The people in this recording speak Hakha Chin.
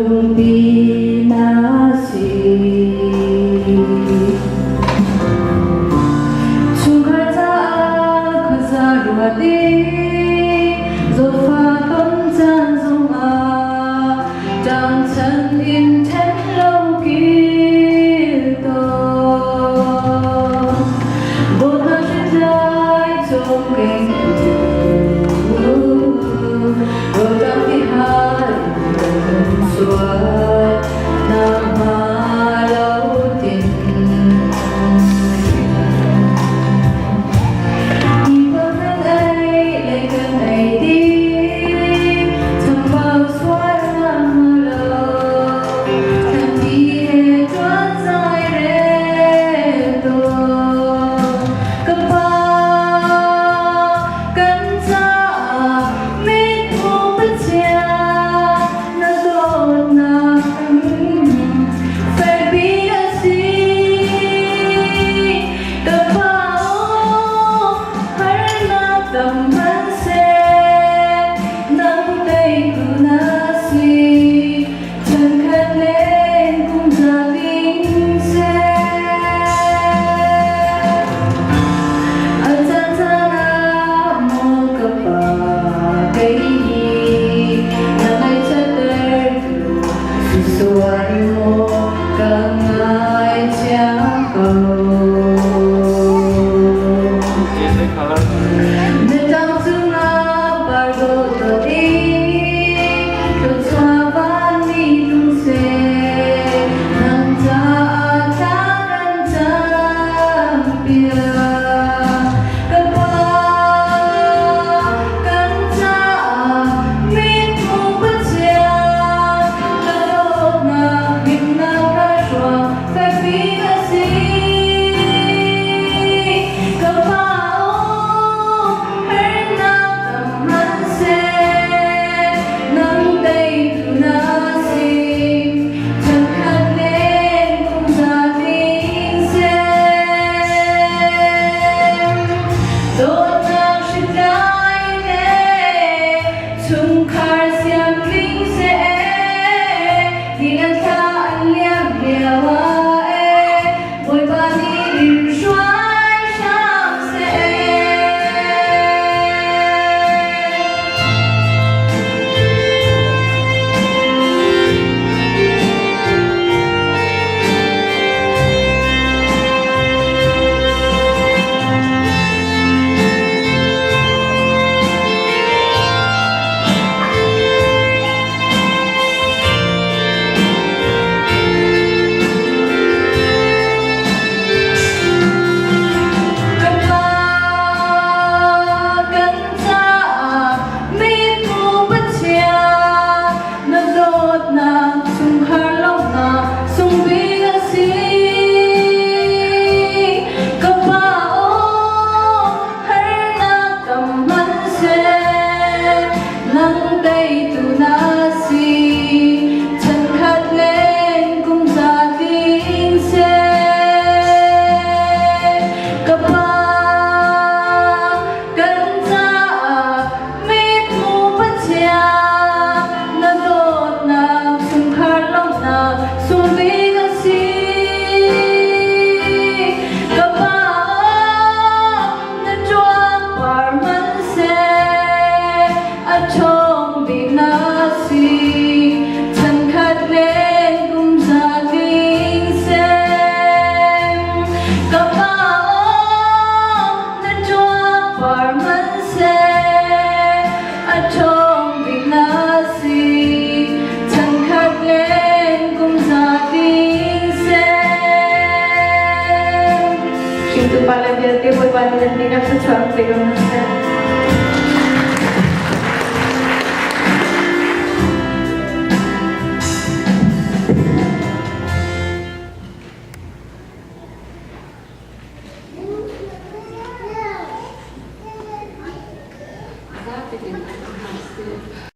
Lungpi na si. Chungkhar caah khuaza ruat i zawtfah ton caan zongah ṭangchan in ṭhen lo kil tawn. Dawtnak hritlai cawmkeng tu rawlṭam tihal in sual nangmah lo tin. Ti kan ei lei kan ei ti chambau sual nak lo kan ti he ṭuan zai rel tuah. Ka pa kan caah mithmu Pathian na dawtnak fekpi a si. Ka pa aw harnak tam hmanhseh nang teitu na si. Chankhat len kum za tling seh. A caan caan ah maw ka pa kei hi na ngaihchiattertu si sual maw ka ngaithiam ko. Na ṭang cungah par dawhdawh i thluachuah vanmi tlung seh, nang caah thla kan campiak. Ka Pa, kan caah mithmuh Pathian, ka dawtnak himnak ka hruang fekpi a si. Ka Pa aw, harnak tam hmanhseh, nang teitu na si. Chankhat len kum za tling seh. Dawtnak hritlai le chungkhar siamtling seh, ni le thla an liam lio ah ee, Bawipa nih in hruai hram seh. Kan Pa, kan caah mibu Pathian, na dawtnak chungkhar lawmhnak sungbik a si. Ka Pa aw, harnak tam hmanhseh, nang teitu na si. Chankhat len kum za tling seh. Ka Pa, kan caah mithmu Pathian, na dawtnak chungkhar lawmhnak sungbik a si. Ka Pa, na ṭuang par hmanhseh, a ṭhawng bik na si. Chankhat len kum za tling seh. Ka Pa aw, na ṭuang par hmanhseh, a ṭhawng bik na si. Chankhat len kum za tling seh. Hringtu pale vialte Bawipa nih nan dihlak thluachuah pe ko hna seh.